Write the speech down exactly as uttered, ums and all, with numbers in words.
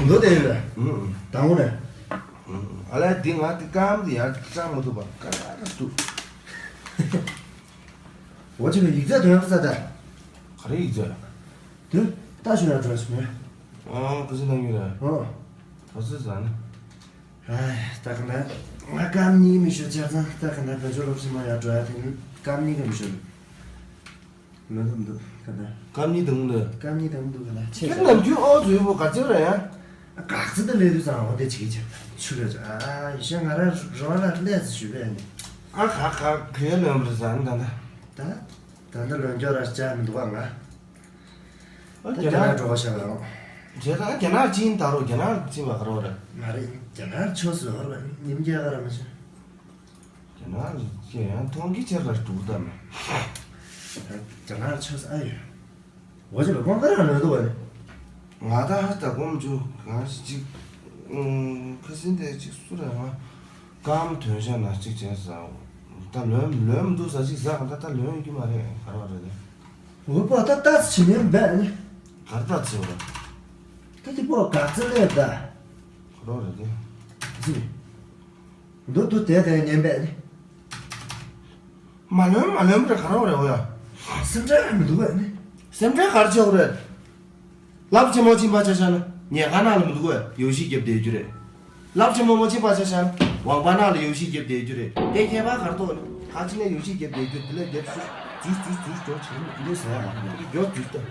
མདོ་དེ་ཡོད་རེད། ཨུམ། དང་པོ་ནས། ཨུམ། ཨ་ལས། འདི་ང་འདི་སྐམ་འདི་ཡར་བཀྲམ་མི་ཐུབ་པ་ཀ་ར་ར་འདུག་འོ་ཅི་ལ་ཡིག་ཚད་དོན་ཡག་ས་ད། ག་རེ་ཡིག་ཚད། དུ། ལྟ་ཞུ་ན་འགྲོ་སོང་ངས། ཨང་། ཁུ་སིམ་གནང་གི་རེད། ཨོ། ཨ་ཙི་ཟ་ནི། ཨ། ད་ག་ན་ང་སྐམ་གཉིས་མི་ཤོར་ཆ་ཚང་། ད་ག་ན་བོད་ཆོ་སློབ་ཆེན་མ་ཡར་འགྲོ་ཡ་དེ་ནི་སྐམ་གཉིས་ཀ་མི་ཤོར། མི་འདུག་མི་འདུག་ག་ན། སྐམ་གཉིས་དང་འདུག་སྐམ་གཉིས་དང་འདུག་ག་ན། ཁྱེད་ཁྱེད་ནམ་རྒྱུན་ཨོ་ཙི་ཡོད་པོ་ག་ཚོད་རེད་ཡ། གག་ཚི་ད་ལས་དུས་ཙང་འོ་དེ་བྱེད་ཀྱི་བྱེད་ཆུ་རེད། ཨ་ཡི་ཤ་ང་ར་རོ་ལ་ལས་ཞུ་བས་ནི། ཨ་ག་ག་གེ་ལོན་པར་ཟ་ནི་ད་ད། ད། ད་ལྟ་ལོན་སྐྱོར་ར་བྱ་མི་འདུག་ཨ་ང་། ཨ། ད་རྒྱ་རྒྱ་ནག་ནག་འགྲོ་བ་ཤ་ལ་ཨོ། རྒྱ་ནག་རྒྱ་ནག་ཅིན་ད་རོ་རྒྱ་ནག་ཅིན་བ་ག་རོ་ར། མ་རེད། རྒྱ་ནག་ཆོས་སུ་ཧོར་བ་ཉིན་རྒྱ་ག་ར་མ་ཤེས། རྒྱ་ནག་ཅིན་ཡང་མཐོང་གི་ཆེར་ར་འགྲུག་ད་མེ། རྒྱ་ནག་ཆོས་ཨ་ཡོད། འོ་ཅི་ལ་ཁོང་ག་ར་ལོན་འདུག་བ་ནི། ང་ད་ཧ་ད་གོམ་ཆུ་གང་ཞིག་ཅིག་ཁ་སིན་དེ་ཅིག་སུ་ར་ང་སྐམ་དོན་ཤ་ན་ཅིག་བྱས་ཟ། ད་ལོན་ལོན་མི་འདུག་ཟ་ཅིག་ཟ། ད་ད་ལོན་ཡོད་ཀྱི་མ་རེད། ག་རེ་བ་རེད་དེ། འོ་པོ་ད་ལྟ་ཚེ་ནས་འབད་ནི། ག་རེ་ལྟ་ཚེ་བ། ད་དེ་པོ་ག་ཚེ་ལས་ད། ག་རེ་བ་རེད་དེ། ཟི། འདུག་འདུག་དེ་དེ་ཉན་པས་ནི། མ་ལོན་མ་ལོན་པ་རེད། ག་རེ་བ་རེད་འོ་ཡ། སེམས་ཁྲལ་མི་འདུག་པས་ནི། སེམས་ཁྲལ་ག་རེ་བྱེད་འོ་རེད། རླབས་ཆེན་མོ་ཕྱིན་པ་ཆ་བཞག་ན་ཉལ་ཁང་ནང་ལ་མི་འདུག་པས་ཡོ་ཤི་རྒྱབ་བསྡད་རྒྱུ་རེད། རླབས་ཆེན་མོ་མོ་ཕྱིན་པ་ཆ་བཞག་ན་ཝང་པ་ནང་ལ་ཡོ་ཤི་རྒྱབ་བསྡད་རྒྱུ་རེད། དེ་ཁྱད་པར་ག་རེ་འདུག་ནི། ཁ་ཅིག་ནས་ཡོ་ཤི་རྒྱབ་བསྡད་རྒྱུ་དེ་ལས་རྒྱབ་ཤུ་འཛུལ་འཛུལ་འཛུལ་འགྲོ་བྱེད་མི་འདུག་ཟེར་ཡ་མ་རེད། རྒྱོ་འཛུལ་ལྟ།